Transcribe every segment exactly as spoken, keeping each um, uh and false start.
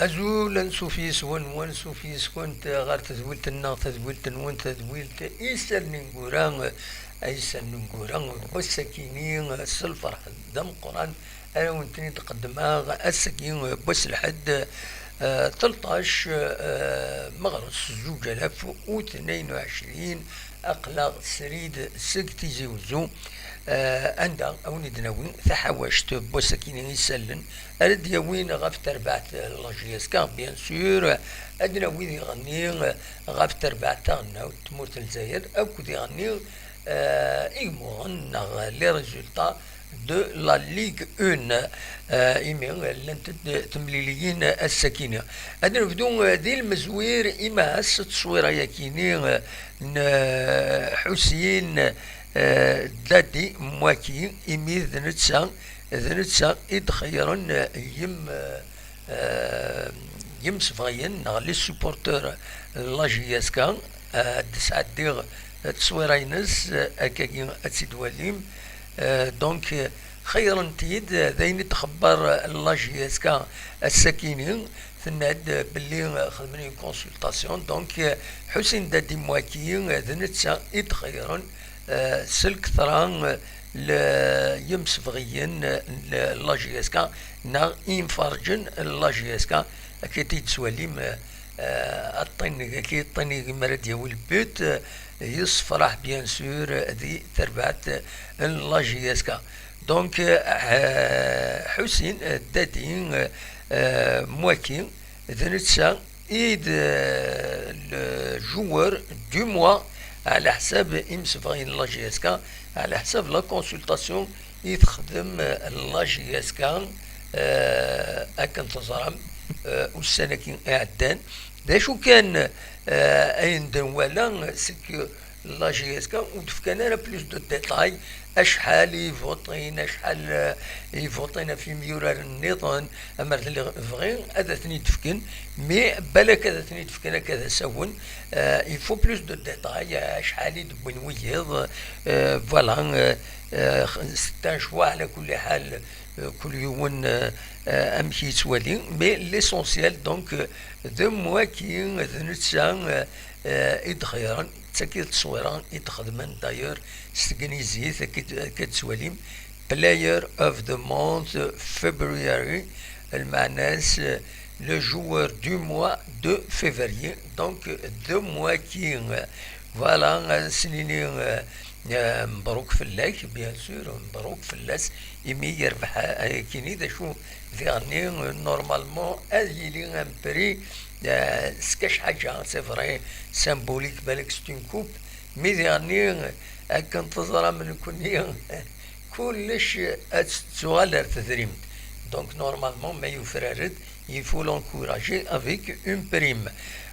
Azul, ansuf yes-wen, wansuf yes-kent ɣer tedwilt-nneɣ, tadwilt-nwen, tadwilt Isallen ineggura, Isallen ineggura n wass-akini s lferḥ d ameqqran ara wen-ten-id-qeddmeɣ ass-agi n wass lḥedd, eh, tleṭṭac, eh, meɣres zuǧ alaf u tnayen u ɛecrin, aql-aɣ srid seg Tizi Uzzu, eh, anda a wen-id-nawi taḥawact n wass-akini isallen ara d-yawin ɣef terbaɛt n la J S K, bien sûr, ad d-nawi diɣenni ɣef terbaɛt taɣelnawt n tmurt n Lezzayer, akked diɣenni, eh, igemmuɣen neɣ les résultats de la Ligue un, eh, imi llant-d temliliyin ass-akini. Ad nebdu, eh, di lmezwir, imaas tteswira-yakini, eh, n, eh, Ḥusin, eh, Dadi Mwaki, imi d netta, d netta i d-xeyyren, eh, yim-, eh, eh, yimsebɣiyen neɣ les supporteurs n la J S K, eh, ad d-sɛeddiɣ tteswira-ines, eh, akkagi ad tt-id-twalim. Eh, donc, eh, xeyyren-t-id, eh, d ayen i d-txebber, eh, la J S K ass-akini, tenna-d, eh, belli, eh, xedmen une consultation. Donc, eh, Ḥusin Dadi Mwaki, eh, d netta i d-xeyyren, eh, s lketra, eh, n yimsebɣiyen, eh, n la J S K, neɣ imferǧen n la J S K, akka i d-tettwalim, eh, eh, aṭṭinig, akka i ṭṭinig mi ara d-yawi le but, eh, yessefraḥ, bien sûr, eh, di terbaɛt, eh, n la J S K. Donc, eh, Ḥusin, eh, Dadi, eh, eh, Mwaki, d netta i d, eh, le joueur du mois, ɛla ḥsab imsebɣiyen n la J S K, ɛla ḥsab la consultation i texdem, eh, la J S K, eh, akken teẓram, eh, ussan-agi iɛeddan. D acu kan, eh, ayen d-nwala, c'est que la J S K ur d-fkan ara plus de détails, acḥal i votin, acḥal, eh, i votin ɣef yimyuraren nniḍen, amer d bɣi ad ten-id-fken, mais balak ad ten-id-fken akka d asawen, eh, il faut plus de détails, acḥal i d-wwin wiyiḍ, eh, voilà, eh, eh, c'est un choix ɛla kulli ḥal, eh, kul yiwen, eh, eh, amek yettwali, mais l'essentiel, donc, eh, d Mwaki, d netta, eh, eh, i d-xeyyren, d tagi d tteswira i d-xedmen, d'ailleurs, s tegnizit, akka d-, akka d-tettwalim, Player of the Month February, lmeɛna-s, eh, le joueur du mois de février, donc, d Mwaki. Voilà, ad s-nini, eh, eh, mebruk fell-ak, bien sûr, mebruk fell-as, imi yerbeḥ, eh, ayakini, d acu diɣenni, eh, normalement, ad yili un prix, eh, s kac ḥaǧa, c'est vrai, symbolique, balak c'est une coupe, mais diɣenni, eh, akken teẓram nekkni, kullec ad tettuɣal ar tedrimt. Donc, normalement, ma yufrar-d, il faut l'encourager avec une prime.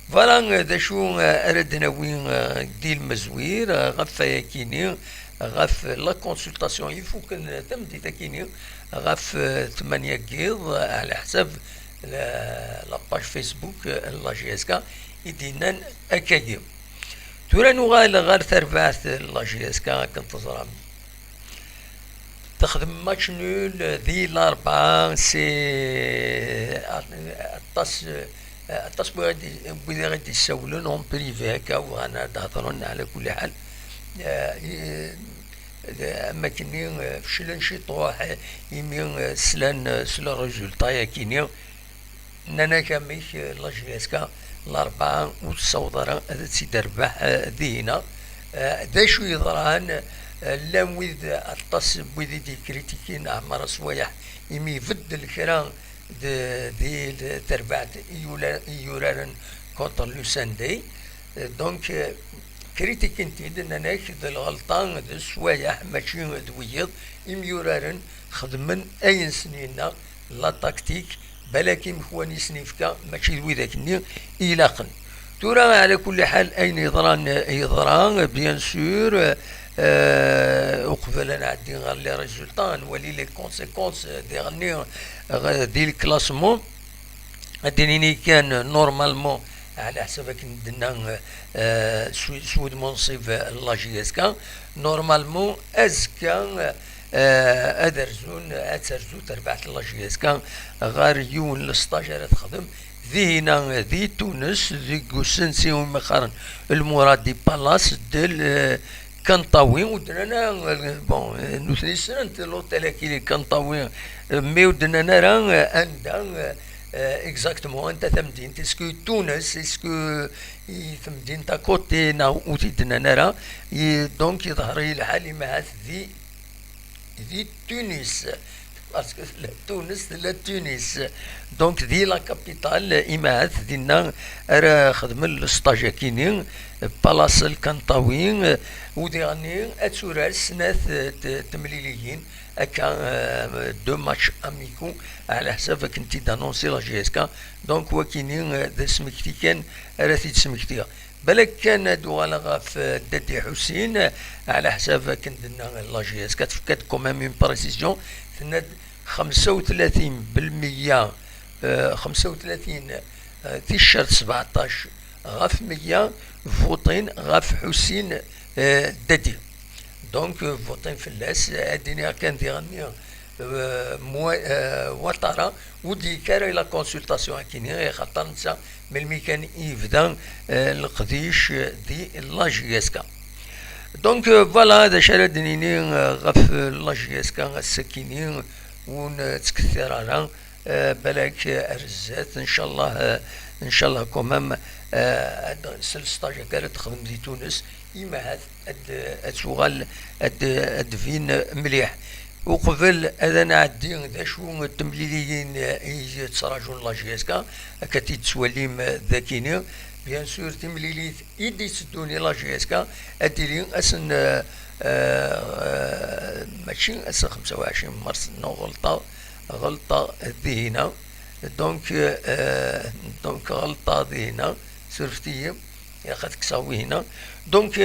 Voilà, euh, d acu, euh, ara d-nawi, euh, di lmezwir, euh, ɣef wayakini, ɣef la consultation ifuken tameddit-akini, ɣef, euh, tmanya n yiḍ, euh, ɛla ḥsab la, la page Facebook, euh, n la J S K i d-yennan akkagi. Tura nuɣal ɣer terbaɛt n la J S K, akken teẓram. Texdem match nul di Larebɛa, c'est aṭas, aṭas n wid i ɣ-d-, wid i ɣ-d-issawlen en privé akka, bɣan ad d-hedren, ɛla kulli ḥal. Eh, i-, am akkenni, eh, feclen ciṭuḥ, eh, imi, eh, slan, eh, s le résultat-yakini. Nnan-ak amek, eh, la J S K Larebɛa ur tessaweḍ ara ad tt-id-terbeḥ, eh, dihina. Eh, d acu yeḍran? Eh, llan wid, aṭas n wid i d-yekritikin Ɛmer Aswayeḥ imi ibeddel kra d-, di terbaɛt i yula-, i yuraren contre le Sunday. Eh, donc, eh, kritikin-t-id, nnan-ak d lɣelṭa d Swayeḥ, mačči d wiyiḍ. Imyuraren xedmen ayen sen-yenna, la tactique, balak imekwan i sen-yefka mačči d widak-nni i ilaqen. Tura, ɛla kulli ḥal, ayen yeḍran, yeḍra, bien sûr, eh, uqbel ad nɛeddi ɣer les résultats, ad nwali les conséquences, eh, diɣenni, eh, di le classement. Ad d-nini kan, normalement, ɛla ḥsab akken d-tenna, eh, s, s wudem unṣib, eh, n la J S K, normalement, azekka, eh, ad rzun, ad terzu terbaɛt n la J S K ɣer yiwen n le stage ara texdem Dihina di Tunes, deg usensi umi qqaren Lmuradi Palace de Kanṭawi, ur d-nnan ara, bon, nutni ssnen l'hôtel-agi Kanṭawi, mais ur d-nnan ara anda exactement, anta tamdint, est-ce que Tunes, est-ce que i temdint à côté, neɣ ur t-id-nnan ara. Donc iḍher-iyi lḥal, imahat di di Tunis, parce que la Tunis, la Tunis. Donc di la capitale, imahat dinna ara xedmen le stage akini, Palace Kanṭawi, u diɣenni ad turar snat temliliyin akka, deux matchs amicaux, ɛla ḥsab akken t-id-annonsi la J S K. Donc wakini d asmekti kan ara t-id-smektiɣ. Balak kan ad uɣaleɣ ɣef Dadi Ḥusin, ɛla ḥsab akken d-tenna la J S K, tefka-d quand même une précision, tenna-d xemsa u tlatin belmeyya, xemsa u tlatin ticcert sbeɛṭac ɣef meyya votin ɣef Ḥusin Dadi. Donc votin fell-as, ad d-iniɣ kan diɣenni Ouattara ur d-yekki ara i la consultation akini, axaṭer netta melmi kan i yebda leqdic di la J S K. Donc voilà d acu ara d-nini ɣef la J S K ass-akini, ur nettkettir ara, balak ar zdat ncallah, ncallah quand même s le stage akka ara texdem di Tunes, imahat ad tuɣal ad d-tbin mliḥ. Uqbel ad nɛeddi d acu n temliliyin i yettraǧun la J S K, akka t-id-tettwalim dakini, bien sûr timlilit i d-itteddun i la J S K ad d-tili ass n, mačči ass n xemsa u ɛecrin mars, non, ɣelṭeɣ, ɣelṭeɣ dihina. Donc donc ɣelṭeɣ dihina, surfet-iyi. Ilaq ad kkseɣ wihina. Donc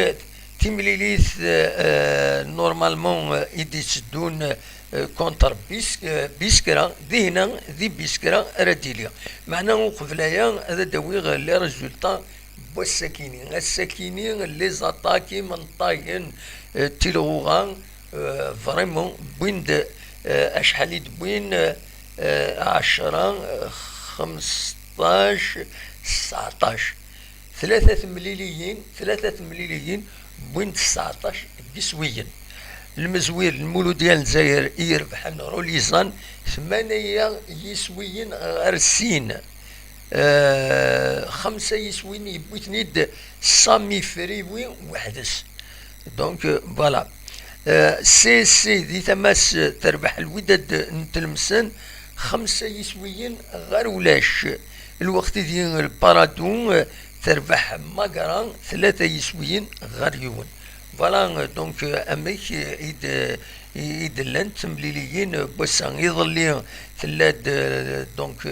timlilit normalement i d-itteddun contre Biskra, dihina di Biskra ara d-iliɣ. Meɛna uqbel aya ad d-awiɣ les résultats n wass-akini. Ass-akini les attaques imenṭagen, tilɣuɣa vraiment wwin-d, acḥal i d-wwin? Ɛecra, xemseṭṭac, tseɛṭac. Tlata temliliyin, tlata temliliyin wwin-d tseɛṭac n yiswiyen. Lmezwir n Lmuludya n Lezzayer i irebḥen Rulizan, tmanya yiswiyen ɣer sin. Xemsa yiswiyen yewwi-ten-id Sami Friwi weḥd-s. Donc voilà. C S C di tama-s terbeḥ Lwidad n Tlemsan xemsa yiswiyen ɣer ulac. Lweqt i di Lparadu terbeḥ Magra tlata yiswiyen ɣer yiwen. Voilà donc amek i d i d-llant temliliyin n wass-a. Iḍelli tella-d donc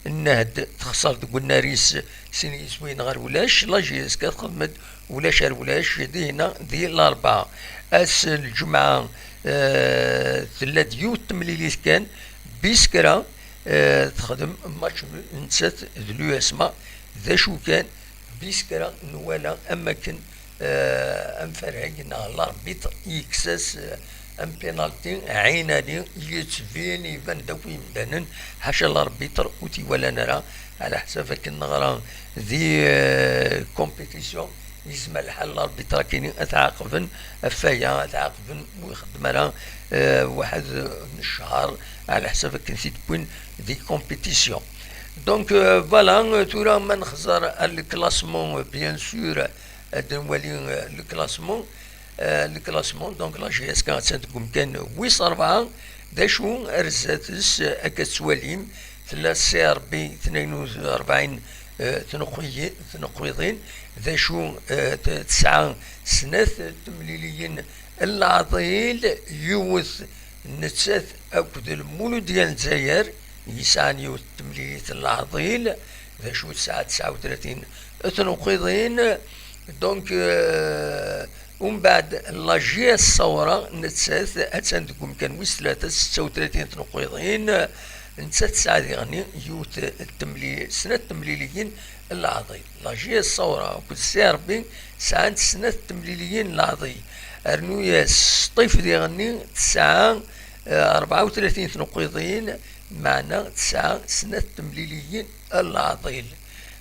Nnehd texṣer deg unnar-is sin yiswiyen ɣer ulac. La J S K txedm-d ulac ar ulac dihina di Larebɛa. Ass n lǧemɛa tella-d yiwet temlilit kan, Biskra texdem match nul, nettat d l'U S M A. D acu kan, Biskra nwala am akken amfarag neɣ l'arbitre yekkes-as un penalty ɛinani, yettbin iban-d akk yimdanen, ḥaca l'arbitre ur t-iwalan ara, ɛla ḥsab akken neɣra di compétition, yezmer lḥal l'arbitre akini ad t-ɛaqben ɣef waya, ad t-ɛaqben ur ixeddem ara waḥed n ccher, ɛla ḥsab akken t-id-wwin di compétition. Donc voilà, tura ma nexẓer le classement, bien sûr, ad nwali le classement. Le classement, donc la J S K attan deg umkan wis rebɛa. D acu ar zdat-s akka tettwalim? Tella C R B tnayen u rebɛin tneqwiḍin. D acu tesɛa snat temliliyin n leɛḍil, yiwet nettat akked Lmuludya n Lezzayer yesɛan yiwet temlilit n leɛḍil. D acu tesɛa? Tesɛa u tlatin tneqwiḍin. Donc umbeɛd la J S Sawra nettat attan deg umkan wis tlata, setta u tlatin tneqwiḍin. Nettat tesɛa diɣenni yiwet temli snat temliliyin n leɛḍil. La J S Sawra akked C R B sɛant snat temliliyin n leɛḍil. Rnu-yas Sṭif diɣenni tesɛa rebɛa u tlatin tneqwiḍin. Meɛna tesɛa snat temliliyin n leɛḍil.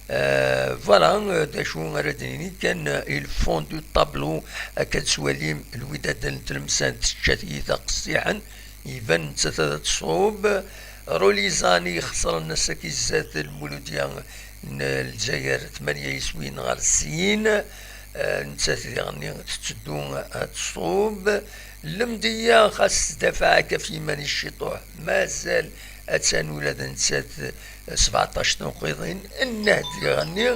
Euh, voilà, euh, d acu ara d-nini kan, euh, il fond du tableau, akka tettwalim Lwidad n Tlemsan tečča tiyita qessiḥen, iban nettat ad tṣub. Rolizan i ixesren ass-agi zdat Lmuludya n Lezzayer tmanya iswiyen ɣer sin, euh, nettat diɣenni tetteddu ad tṣub. Lemdeyya xas tdafaɛ akka f yiman-is ciṭuḥ, mazal attan ula d nettat, eh, sbeɛṭac tunqiḍin. Nnehd diɣenni,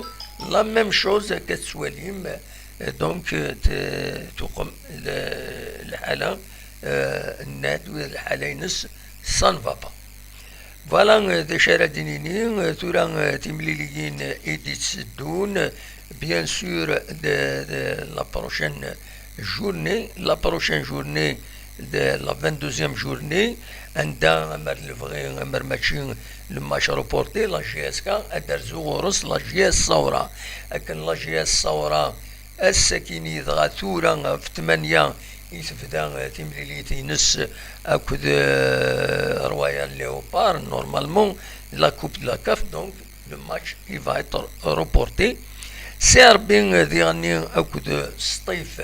la même chose akka tettwalim, eh, donc, eh, t-, tuqem l-, lḥala, eh, Nnehd lḥala-ines, ça ne va pas. Voilà, eh, d acu ara d-nini, eh, tura, eh, timliliyin, eh, i d-itteddun, eh, bien sûr, de, de la prochaine journée, la prochaine journée de la vingt-deuxième journée, anda, amer lebɣi, amer mačči le match reporté, la J S K, ad d-rzu ɣur-s la J S Saura. Akken la J S Saura, ass-akini dɣa tura ɣef tmanya i tebda, eh, timlilit-ines akked, eh, Royal Léopard, normalement, la Coupe de la CAF, donc, le match, il va être reporté. Si Rebbi, eh, diɣenni akked Sṭif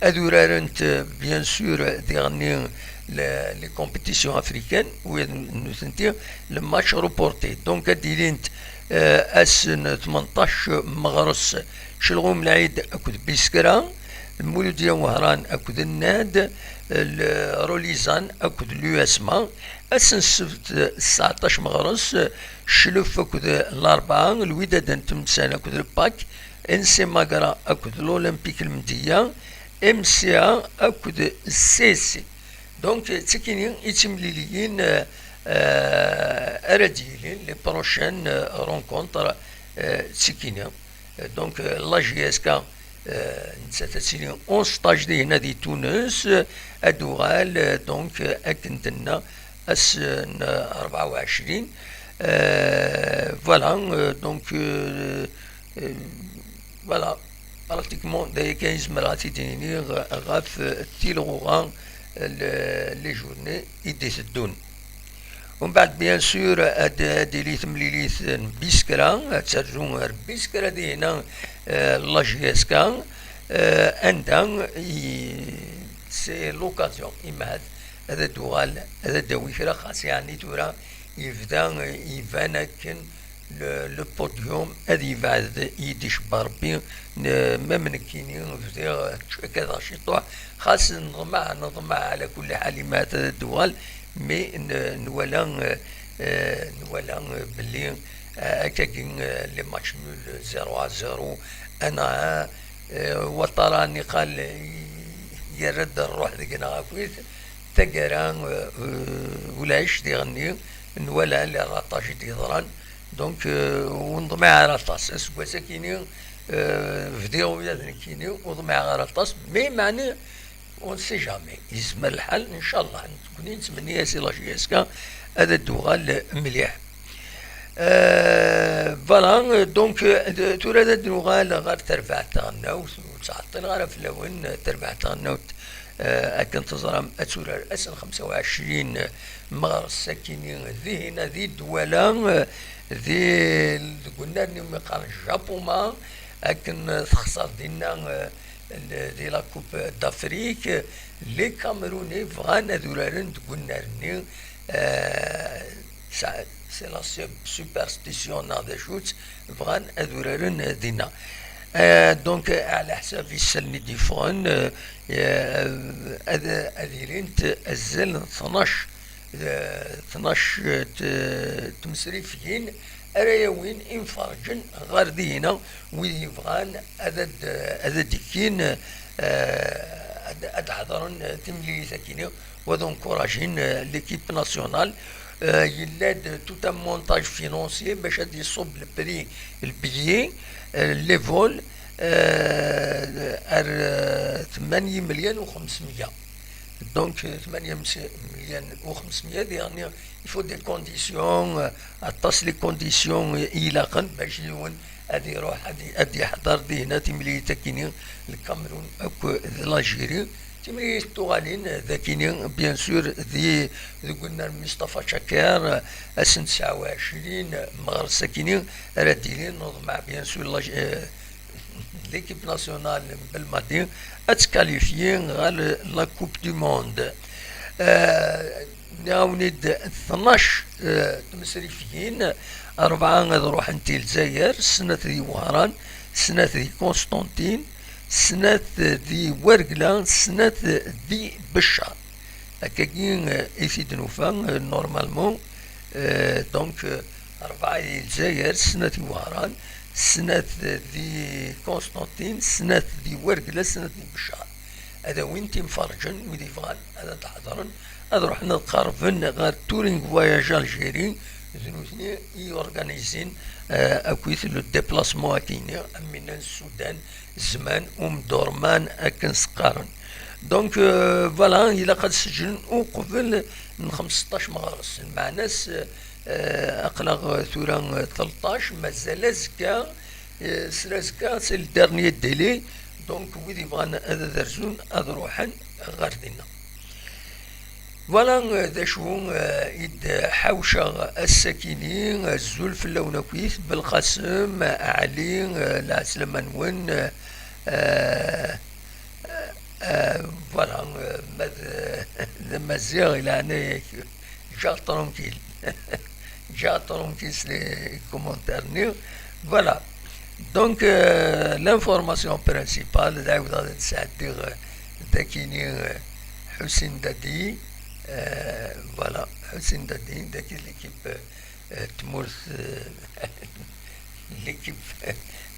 ad urarent, eh, bien sûr, eh, diɣenni le-, les compétitions africaines, u nutenti le match reporté. Donc, ad d-ilint, eh, ass n tmenṭac meɣres, Celɣum Lɛid akked Biskra, Lmuludya Wehran akked Nnad, l-, Rolizan akked l'U S M A. Ass n ssebt, tseɛṭac meɣres, Cclef akked Larebɛa, Lwidad n Tlemsan akked Lpak, N C Magra akked l'Olympique Lmedya, M C A akked C C. Donc, d tikini i d timliliyin, euh, euh, ara d-yilin, les prochaines, euh, rencontres, euh, d tikini. Euh, donc, euh, la J S K, euh, nettat ad tili en stage dihin di Tunes, euh, ad d-tuɣal, euh, donc, euh, akken tenna, ass n rebɛa u ɛecrin. Euh, voilà, euh, donc, euh, euh, voilà, pratiquement, d aya kan i zemreɣ ad t-id-iniɣ ɣef, euh, tilɣuɣa, euh, le-, les journées i d-iteddun. Umbeɛd, bien sûr, ad, ad d-tili temlilit n Biskra, ad terzu ar Biskra dihin, euh, la J S K, euh, anda i, c'est l'occasion, imad, ad d-tuɣal, ad d-tawi kra, xas yeɛni tura yebda, euh, iban akken le, le podium ad yebɛed, i d-icebba Rebbi, n-, même nekkini bdiɣ ttcakadeɣ ciṭuḥ, xas neḍmeɛ, neḍmeɛ ɛla kulli ḥal, imad ad d-tuɣal, mais n-, nwala, euh, euh, nwala, euh, belli, euh, akkagi, euh, les matchs nuls zéro à zéro, ana, euh, Ouattara niqal, euh, yerra-d rruḥ deg-neɣ akkit, taggara, euh, euh, ulac diɣenni, nwala les ratages i d-yeḍran, donc, euh, ur neḍmiɛ ara aṭas. Aseggas-akini, euh, bdiɣ ula d nekkini, ur ḍmiɛeɣ ara aṭas, mais meɛni, on ne sait jamais. Yezmer lḥal, ncallah, nekkni nettmenni-as i la J S K ad d-tuɣal mliḥ. Euh, voilà, euh, donc, euh, tura ad d-nuɣal ɣer terbaɛt taɣelnawt, ur ttɛeṭṭileɣ ara fell-awen, euh, terbaɛt taɣelnawt, euh, akken teẓram, ad turar ass n xemsa u ɛecrin meɣres akini dihin di Dwala, euh, di, deg unnar-nni umi qqaren Japoma, akken texṣer dinna, euh, di la Coupe d'Afrique, les Camerounais bɣan ad uraren deg unnar-nni, euh, c'est la superstition neɣ d acu-tt, bɣan ad uraren dinna. Euh, donc, ɛla ḥsab isallen i d-yeffɣen, euh, euh, ad, ad ilint azal n tnac, euh, tnac, euh, t-, tmesrifyin ara yawin imferrǧen ɣer dihina, wid yebɣan ad, ad, ad d-kkin, euh, ad, ad ḥeḍren timlilit-akini, u ad encouragin, euh, l'équipe nationale. Euh, yella-d tout un montage financier bac ad d-iṣubb le prix, le billet, euh, les vols, euh, ar, euh, tmanya imelyan u xemsmya. Donc, euh, tmanya imelyan u xemsmya, diɣenni, il faut des conditions, euh, aṭas les conditions i ilaqen bac yiwen ad iruḥ, ad i-, ad d-yeḥḍer dihina timlilit-akini, Lkamerun akked l'Algérie. Imi tuɣalin d akini, bien sûr, di, deg unnar Mustafa Chaker, ass n tesɛa u ɛecrin, meɣres akini ara d-ilin, neḍmeɛ, bien sûr, la, euh, l'équipe nationale n Belmadi ad tkalifyi ɣer la Coupe du Monde. Euh, nniɣ-awen-id tnac, euh, tmesrifyin, rebɛa ad ruḥent i Lezzayer, snat di Wehran, snat di Constantine, snat di Wergla, snat di Beccar. Akkagi, eh, i t-id-nufa, eh, normalement. Eh, donc, eh, rebɛa di Lezzayer, snat di Wehran, snat di Constantine, snat di Wergla, snat di Beccar. Ad awin timferǧen, wid yebɣan ad d-ḥeḍren, ad ruḥen ad qerben ɣer Touring Voyage Algérie, d nutni i organizin, eh, akkit le déplacement akini, am winna n Sudan, Zman Umdurman akken s-qqaren. Donc, euh, voilà, ilaq ad seǧlen uqbel n xemseṭṭac meɣres. Lmeɛna-s, euh, aql-aɣ tura tleṭṭac, mazal azekka, euh, sra azekka, c'est le dernier délai. Donc, wid yebɣan ad, ad rzun, ad ruḥen ɣer dinna. Voilà, euh, d acu, euh, i d-ḥawceɣ ass-akini. Azul fell-awen akkit, Belqasem, Ɛli, euh, lɛeslama-nwen, euh, euh, euh, voilà, euh, ma d, d Amaziɣ, i leɛnaya-k, ǧǧeɣ tranquille. Ǧǧeɣ tranquille s les commentaires-nni. Voilà. Donc, euh, l'information principale, d ɛiwdeɣ ad d-sɛeddiɣ, euh, d akini, euh, Ḥusin Dadi, euh, voilà, Ḥusin Dadi, dagi l'équipe, euh, tmurt, euh, l'équipe,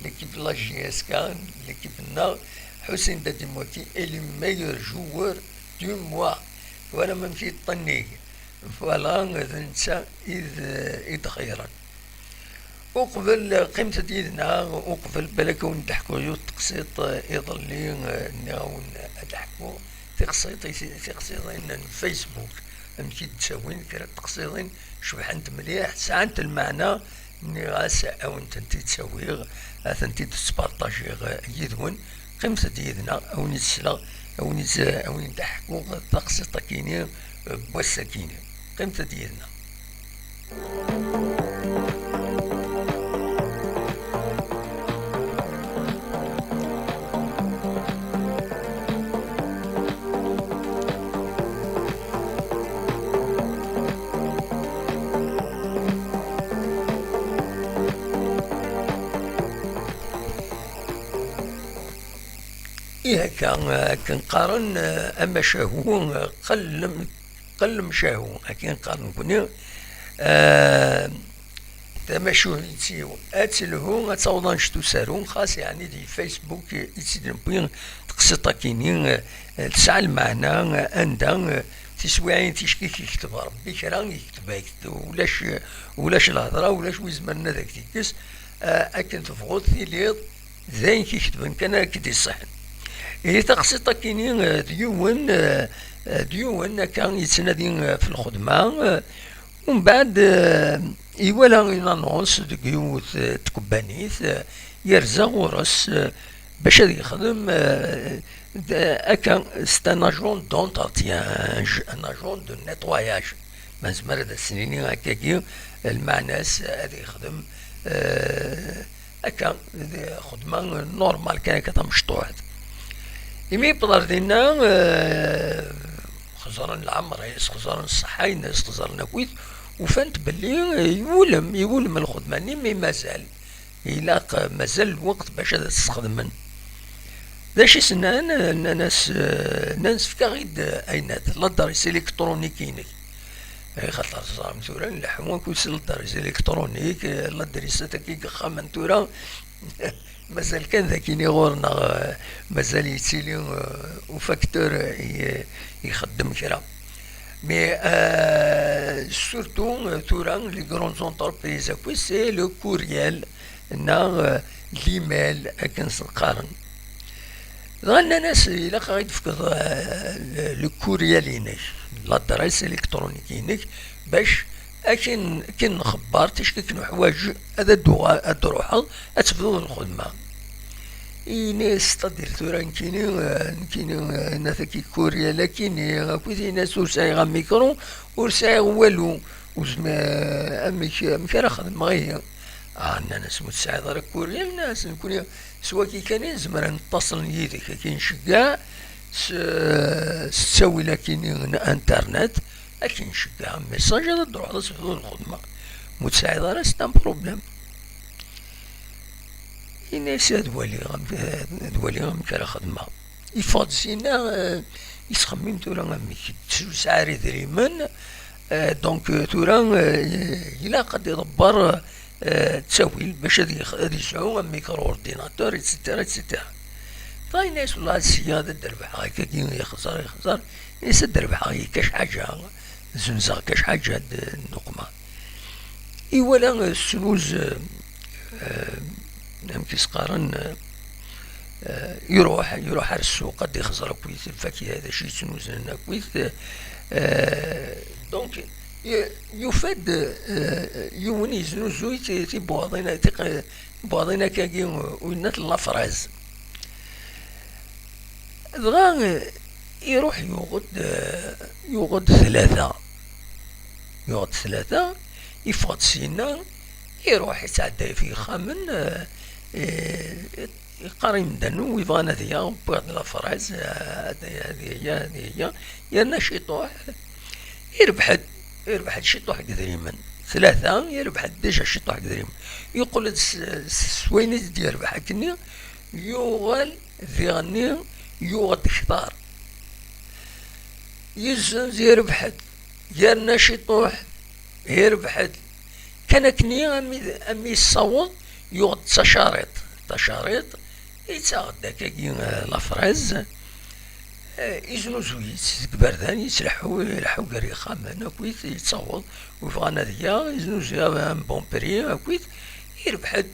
l'équipe la J S K, l'équipe-nneɣ, Ḥusin Dadi Mouaki est le meilleur joueur du mois. Twalamt amek yeṭṭennig. Voilà, d netta i d, i d-xeyyren. Uqbel, qqimet-d yid-neɣ, uqbel, balak ad wen-d-ḥkuɣ yiwet teqsiṭ, eh, iḍelli, eh, nniɣ-awen ad d-ḥkuɣ tiqsiṭ-, tiqsiḍin n Facebook, amek i d-ttawin kra n teqsiḍin cebḥent mliḥ, sɛant lmeɛna, nniɣ-as ad wen-tent-id-ttawiɣ, ad tent-id-spartajiɣ, eh, yid-wen. Qqimet-d yid-neɣ, ad wen-id-sleɣ, ad wen-id-, ad wen-d-ḥkuɣ taqsiṭ-akini, eh, n wass-akini. Qqimet-d yid-neɣ. Ih, akka, akken qqaren, eh, amacahu, eh, qellem, qellem cahu, akken qqaren nekni. Eh, tamacuhit-iw ad telhu, ad taweḍ annect usaru, xas yeɛni di Facebook, eh, i tt-id-newwi teqsiṭ-akini, eh, tesɛa lmeɛna, eh, anda, eh, tiswiɛin ticki k-yekteb Rebbi kra, yekteb-ak-d, ulac, ulac lhedra, ulac wi izemren ad ak-t-ikkes, eh, akken tebɣuḍ tiliḍ, d ayen k-iketben kan ara k-d-iṣiḥen. Ihi taqsiṭ-akini, eh, d yiwen, eh, eh, d yiwen akka yettnadi, eh, f lxedma, eh, umbeɛd, eh, iwala une annonce deg yiwet, eh, tkebbanit, eh, yerza ɣur-s, eh, bac ad yexdem, eh, d-, akka, c'est un agent d'entretien, un agent de nettoyage. Ma nezmer ad as-nini akkagi, lmeɛna-s ad yexdem, eh, akka, d xedma normal kan akka tamecṭuḥt. Imi yewweḍ ɣer dinna, eh, xeẓren leɛmer-is, xeẓren ṣṣeḥḥa-ines, xeẓren akkit, ufan-t belli, eh, iwulem, iwulem lxedma-nni, mi mazal ilaq, eh, mazal lweqt bac ad t-sxedmen. D acu i s-nnan? Nnan-as, eh, nnan-as, efk-aɣ-id, eh, ayennat, l'adresse électronique-inek. Eh, xaṭer teẓram tura nleḥḥu akk s l'adresse électronique, eh, l'adresse-agi deg yexxamen tura, mazal kan d akini ɣur-neɣ, eh, mazal yettili, eh, ufacteur, eh, i-, ixeddem kra. Mais, euh, surtout, euh, tura, les grandes entreprises, akkit, c'est le courriel, neɣ, euh, l'email, akken s-qqaren. Dɣa nnan-as, ilaq ad ɣ-id-tefkeḍ, euh, le, le courriel-inek, l'adresse électronique-inek, bac akken, akken nxebber, ticki akken nuḥwaǧ, ad d-uɣal, ad d-ruḥeḍ, ad tebduḍ lxedma. Ini-as, c'est-à-dire, tura nekkini, eh, nekkini, eh, nna-t-ak kuryal akini, akkit, ini-as ur sɛiɣ amikru, ur sɛiɣ walu. Ur zmi-, amek, amek ara xedmeɣ ihi? Ah, nnan-as, ma ur tesɛiḍ ara kuryal, nnan-as, nekkni s waki kan i nezmer ad nettaṣel yid-k, ad k-nceggeɛ s, s ttawil akini n internet, ad k-nceggeɛ message, ad d-truḥeḍ ad tebduḍ lxedma. Ma ur tesɛiḍ ara, c'est un problème. Ini-as ad waliɣ amek, ad waliɣ amek ara xedmeɣ. Yeffeɣ-d sina, eh, yettxemmim tura amek, ur yesɛi ara idrimen, eh, donc, eh, tura, eh, ilaq ad iḍebber, eh, ttawil bac ad yex-, ad yesɛu amicro-ordinateur, et cetera, et cetera. Dɣa yenna-as, wellah, sya ad d-rebḥeɣ akkagi, yexẓer, yexẓer. Yenna-as ad d-rebḥeɣ yakk ḥaǧa, zunzeɣ yakk ḥaǧa d nnuqma. Iwala, eh, snuz, eh, eh, amek i s-qqaren, eh, eh, iruḥ, iruḥ ar ssuq ad d-ixẓer akkit lfakiha d acu yettnuzun akkit, eh, donc, y-, yufa-d, eh, yiwen yeznuzuy ti-, tibuwaḍin, tiq-, tibuwaḍin akkagi, eh, uyennat n la fraise. Dɣa, eh, iruḥ yuɣ-d, eh, yuɣ-d tlata. Yuɣ-d tlata, yeffeɣ-d syenna, iruḥ ittɛedday f yexxamen, eh, eh, yeqqar i medden, wi bɣan ad yaɣ, wwiɣ-d la fraise, eh, ad, ad, yerna ciṭuḥ, irbeḥ-d, irbeḥ-d ciṭuḥ n yedrimen. Tlata, irbeḥ-d déjà ciṭuḥ n yedrimen. Yeqqel-d s, s, s wayen i d-yerbeḥ akkenni, yuɣal diɣenni yuɣ-d kter. Yezzenz, yerbeḥ-d, yerna ciṭuḥ, yerbeḥ-d. Kan akkenni, ami, ami yessaweḍ, yuɣ-d tacariṭ. Tacariṭ, yettaɣ-d akkagi, eh, la fraise, eh, iznuzu-itt deg iberdan, yettleḥḥu, ileḥḥu gar yexxamen akkit, yettaweḍ, wi bɣan ad yaɣ, iznuzu un bon prix akkit, yerbeḥ-d.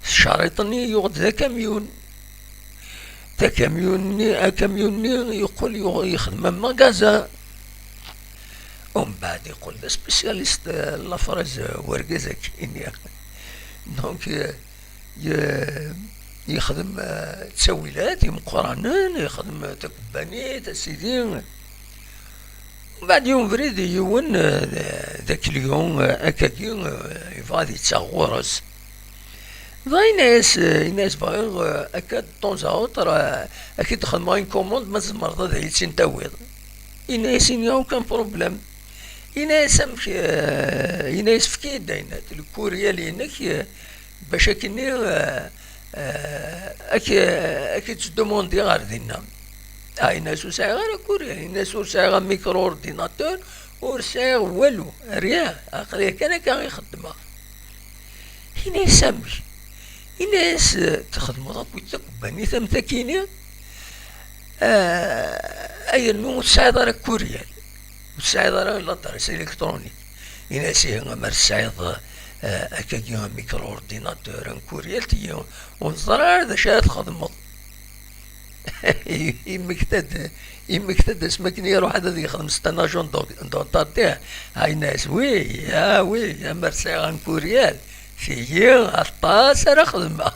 Tacariṭ-nni yuɣ-d d akamyun. Takamyun-nni, akamyun-nni yeqqel yuɣ-, yexdem am magasin. Umbeɛd yeqqel d aspécialiste, eh, la fraise, eh, wergaz akkin. Donc, eh, ye-, yexdem, eh, ttawilat imeqqranen, yexdem takebbanit, a sidi. Mbeɛd yiwen ubrid, yiwen, eh, d, d akliyon, eh, akkagi, eh, yebɣa ad yettaɣ ɣur-s. Dɣa yenna-yas, eh, yenna-yas, bɣiɣ, eh, akka de temps à autre, eh, ad k-id-xedmeɣ une commande, ma tzemreḍ ad iyi-tt-in-tawiḍ. Yenna-yas, il n'y a aucun problème. Yenna-yas, amek, eh, yenna-yas, efk-iyi-d ayen, lkuryal-inek, eh, bac akkenni, eh, eh, ak-, ak-id-ttdumundiɣ ɣer dinna. Ah, yenna-as, ur sɛiɣ ara kuryal, yenna-as, ur sɛiɣ amicro-ordinateur, ur sɛiɣ walu, rien, aql-i kan akka i xeddmeɣ. Yenna-as, amek? Yenna-as, eh, txedmeḍ akkit takebbanit am takini, eh, ayennu ur tesɛiḍ ara kuryal, ur tesɛiḍ ara l'adresse électronique. Yenna-as, ihi, amer tesɛiḍ, eh, akkagi amicro-ordinateur, un kuryal, tigi, ur neẓra ara d acu ara txedmeḍ. Yemmekta-d, yemmekta-d asmi akken iruḥ ad, ad yexdem c'est un agent d'en-, d'entretien. Ah, yenna-as, oui, ah oui, amer sɛiɣ un kuryal, tigi aṭas ara xedmeɣ.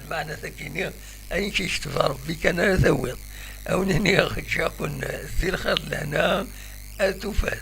Lmeɛna takini, ayen k-yekteb Rebbi kan ara tawiḍ. A wen-iniɣ, ǧǧiɣ-ken di lxir d lehna, ad tufat.